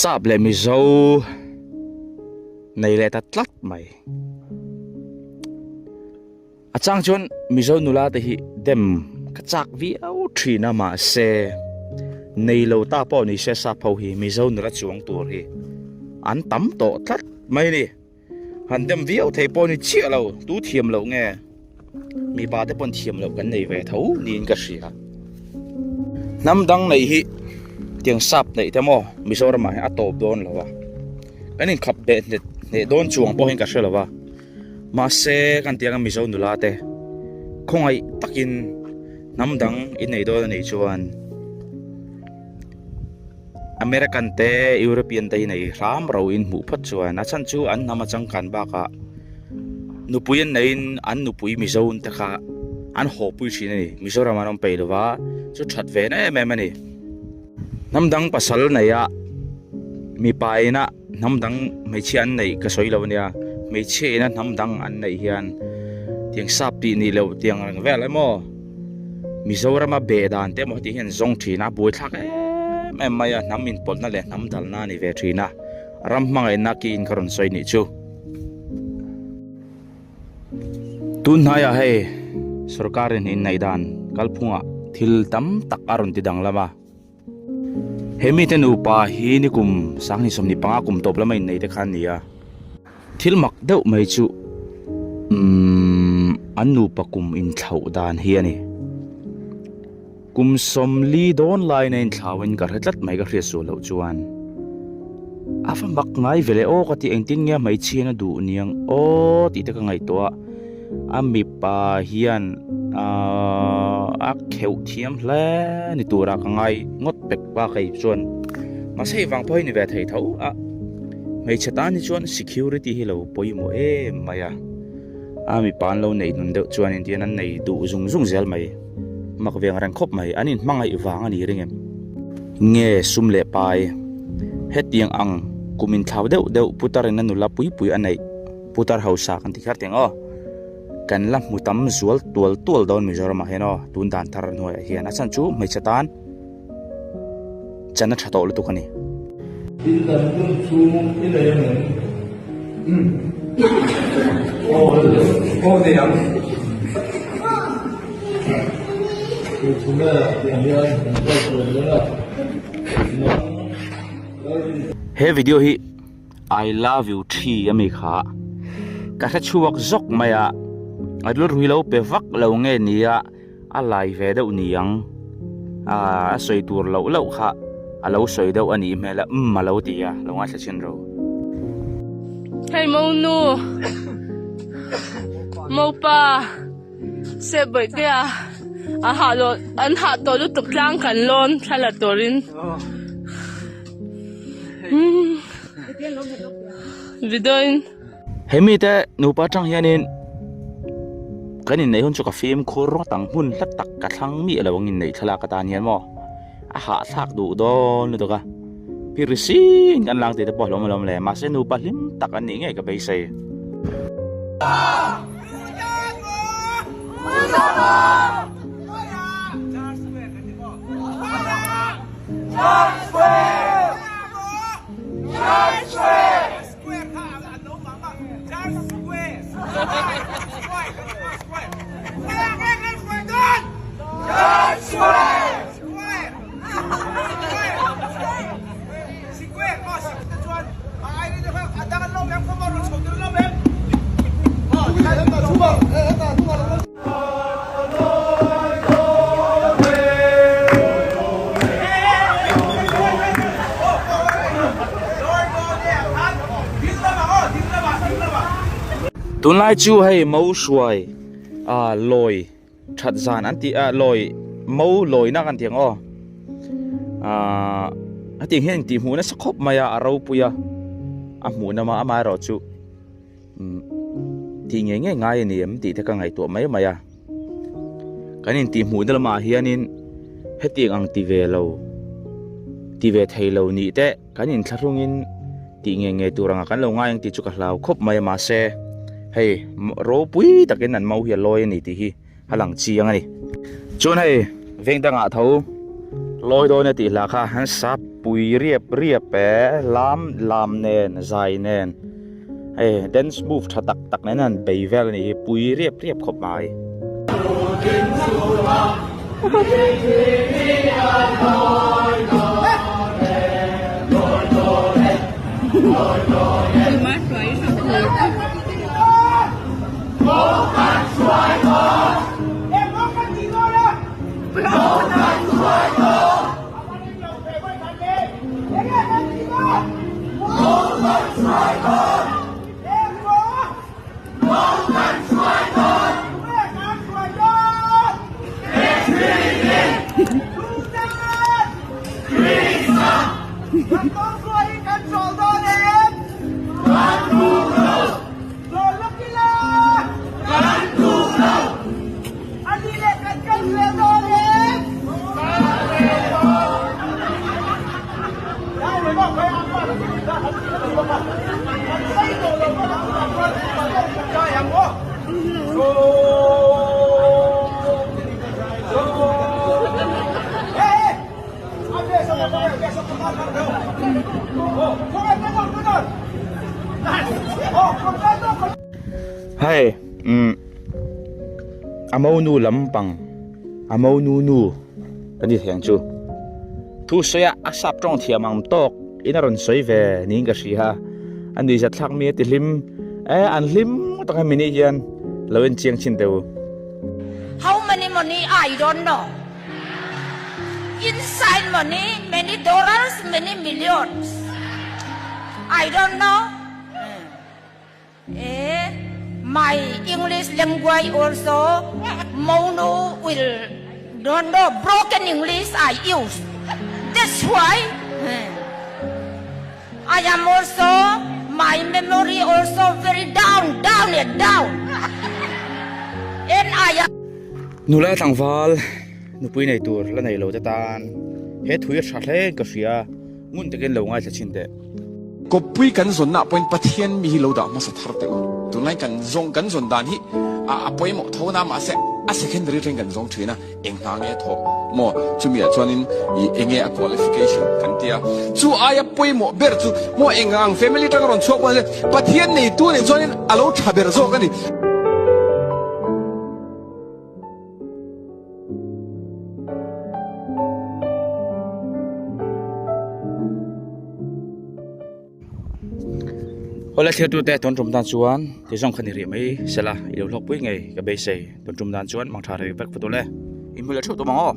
Sap leh Mizo nei leh ta tlat mai. A chang chuan Mizo nula te hi dem ka chak viau thin a mahse nei lo ta pawh ni se sap ho hi Mizo nula chuang tur hi an tam tawh tlat mai a ni. Han dem viau thei pawh ni chiah lo, tu thiam loh nge? Mipa te pawn thiam loh kan nei ve tho niin ka hria. Hnam dang neih hi tiang sap neih te maw Mizoram ah hian a tawp dawn lo a, kan inkhap beh hnet hneh dawn chuang pawh hian ka hre lo a, mahse kan tiang a Mizo nula te khawngaih takin hnam dang innei dawn a nih chuan. American te European te hi nei hram ro in hmuh phawt chuan a chhan chu an hnam a changkan bakah nupui an neihin an nupui Mizo te kha an haw pui thin a ni Mizoram an awm peih lova chu that ve na em em a ni hnam dang pasal neia mipa ina Hnam dang hmeichhia an neih ka sawi lo ania, hmeichhia ina hnam dang an neih hian tiang sap tih nih loh tiang reng vel emaw Mizorama beh dan te emaw heti hian zawng thin a, buaithlak em em mai a, hnam inpawlhna leh hnam dalna a ni ve thin a, ram hmangaihna kiin ka rawn sawi nih chu. Tun hnaiah hei sorkarin inneih dan kalphungah thil tam tak a rawn ti danglam a. He mite nupa hi nikum sanghnih 25 kum tawp lama innei te kha an ni a, thil mak deuh mai chu umm an nupa kum inthlauh dan hi a ni. Kum 40 dawn laiin a inthlauin ka hre tlat mai ka hriat sual loh chuan a va mak ngai ve le aw ka ti engtin nge hmeichhia in a duh niang aw tih te ka ngaihtuah a. A mipa hian ahh a kheuh thiam hle ni tura ka ngai ngawt pek a kei chuan mahse hei vang pawh hi ni ve thei tho a hmeichhe tan hi chuan security hi lo pawimawh em mai a a mipa an lo neih nun deuh chuan engtin an nei duh zung zung zel mai mak veng reng khawp mai an inhmangaih vang a ni ring em nge sum leh pai hetiang ang kum inthlau deuh deuh putar in a nula pui pui a neih. Putar hausa kan ti kher teng aw. Kan la hmu tam zual tual tual dawn Mizoramah hian aw tun dan thar hnuaiah hian a chhan chu hmeichhe tan chan a tha tawh lutuk a ni. Indan hun chu i nei ang em? Aw aw nei ang. Tun chhunah tiang hian kan kal tur dawn a. Nang lalrin. He video hi I love you thi ami kha ka hre chhuak zawk mai a a rilru hi lo pe vak lo nge nia a lai ve deuh ni ang ah a sawi tur loh loh kha a lo sawi deuh a nih hmel a umm a lo ti a lo ngaithla chin ro. Hei monu mopa se bawihtea a hah loh an hah tawh lutuk tlang kan lawn thla la turin. He mite nupa atang hianin kan inneih hun chu ka fimkhur rawt ang hmun hla tak ka thlang miah lo ang inneih thlalak atan hian maw a hahthlak duh dawn lutuk a phirsin kan lang tih te pawh a hlawm alawm le mahse nupa hlim tak an nih ngei ka beisei. Tunlai chu hei mo hruai ah lawi that zan an tih a lawi mo lawina kan tih ang aw ah hetiang hian intih hmuh nasa khawp mai a a ropui a a hmuh nawm a amaherawhchu. Tih ngei ngei ngai a ni em tih te ka ngaihtuah mai mai a. Kan intih hmuhna lamah hianin hetiang ang ti ve lo, ti ve thei lo nih te kan inthlahrungin tih ngei ngei tur anga kan lo ngai ang tih chu ka hlau khawp mai a mahse hei ropui takin an mau hi a lawi a ni tih hi a lang chiang a ni. Chuan hei veng dangah tho lawi dawn e tih hla kha an sap. pui riap riap e lam lam nen zai nen hei dance move tha tak tak nen an bei vel a nih hi pui riap riap khawp mai. Hei umm a monu lampang a monu nu ka ni thei ang chu thu sawi a a sap tawng thiam ang tawk in a rawn sawi ve niin ka hria a a nuihzat thlak mi a ti hlim e an hlim tak hemi ni hian lo en chiang chin teh u. How many money I don't know Inside money many dollars many millions I don't know Eh my English language also Monu will don't know broken English I use that's why I am also my memory also very down down and down and I am Nula tlangval nupui nei tur la nei lo te tan he thui a tha hle in ka hria ngun takin lo ngaithla chhin teh. Kawppui kan zawnna pawhin Pathian mi hi lo dah hmasa thar teh u. Tunlai kan zawng kan zawn dan hi a pawimawh tho na mahse a secondary atangin kan zawng thin a, eng hna nge thawh maw chumi ah chuanin ih enge a qualification kan tia. Chu aia pawimawh ber chu maw eng ang family atanga rawn chhuak pawh nise Pathian neitu nih chuanin a lo tha ber zawk a ni. Awle thirtute tun tum tan chuan ti zawng kha ni rih mai sela i lo hlawkpui ngei ka beisei tun tum dan chuan mangtha rei vek vat ule inhmu leh theuh tawh ang aw.